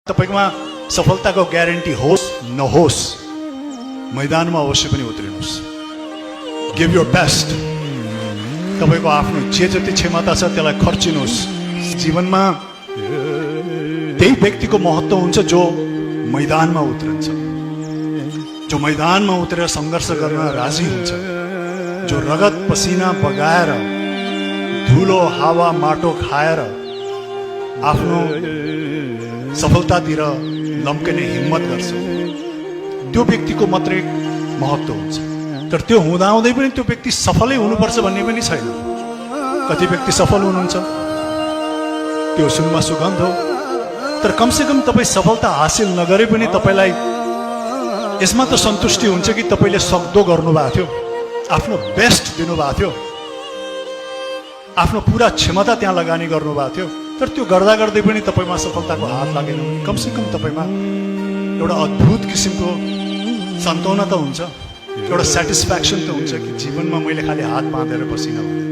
तपाईकोमा सफलताको ग्यारेन्टी होस् नहोस्, मैदानमा अवश्य पनि उत्रिनुहोस्। Give your best. तपाईको आफ्नो जे जति क्षमता छ त्यसलाई खर्चिनुहोस्। जीवनमा त्यही व्यक्तिको महत्त्व हुन्छ जो मैदानमा उत्रन्छ, जो मैदानमा उत्रेर सङ्घर्ष गर्न राजी हुन्छ, जो रगत पसिना बगाएर धुलो हावा माटो खाएर आफ्नो सफलतातिर लम्कने हिम्मत गर्छ। त्यो व्यक्तिको मात्रै महत्त्व हुन्छ। तर त्यो हुँदाहुँदै पनि त्यो व्यक्ति सफलै हुनुपर्छ भन्ने पनि छैन। कति व्यक्ति सफल हुनुहुन्छ, त्यो सुनमा सुगन्ध हो, तर कमसेकम तपाईँ सफलता हासिल नगरे पनि तपाईँलाई यसमा त सन्तुष्टि हुन्छ कि तपाईँले सक्दो गर्नुभएको थियो, आफ्नो बेस्ट दिनुभएको थियो, आफ्नो पुरा क्षमता त्यहाँ लगानी गर्नुभएको थियो। तर त्यो गर्दा गर्दै पनि तपाईँमा सफलताको हात लागेन भने कमसेकम तपाईँमा एउटा अद्भुत किसिमको सन्तोना त हुन्छ, एउटा सेटिस्फ्याक्सन त हुन्छ कि जीवनमा मैले खालि हात बाँधेर बसिनँ भने